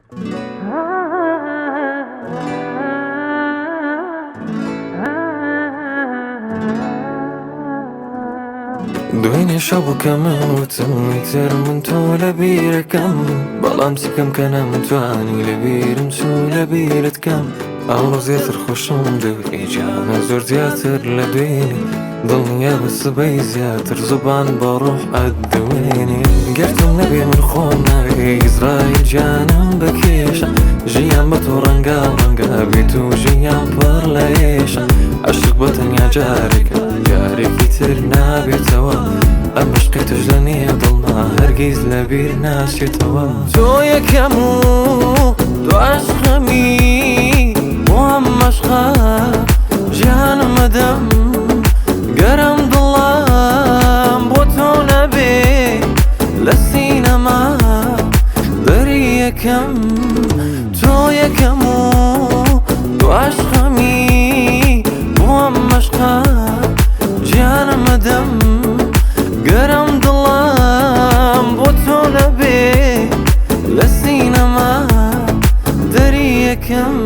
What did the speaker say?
دوێنێ شەو بوو کە من وتم ئیتر من تۆ لە بیرەکەم، بەڵام چیکەم کە نەمتوانی لە بیرم چوو لە بیرت کەم. ئەوڕۆ زیاتر خۆشم دەوێی جانە زۆر زیاتر لە دوێنێ، دڵنیابە سبەی زیاتر زوبان بە ڕۆح ئەدوێنێ. گەر تۆم نەبێ من خۆم ناوێ، ئیزرائیل گیانم بکێشە، ژیان بە تۆ ڕەنگا ڕەنگە بێت و ژیان پڕ لە ئێشە. عەشق بە تەنیا جارێکە جارێکی تر نابێتەوە، ئەم عەشقەی تۆش لە نێو دڵما هەرگیز لەبیر ناچێتەوە. تۆ یەکەم و تۆ عەشقمی، بۆ ئەم عەشقە ژیانم ئەدەم، گەرم دڵم بۆ تۆ نەبێ لە سینەما دەری یەکەم. تۆ یەکەم و تۆ عەشقمی، بۆ ئەم عەشقە ژیانم ئەدەم، گەرم دڵم بۆ تۆ نەبێ لە سینەما دەری یەکەم.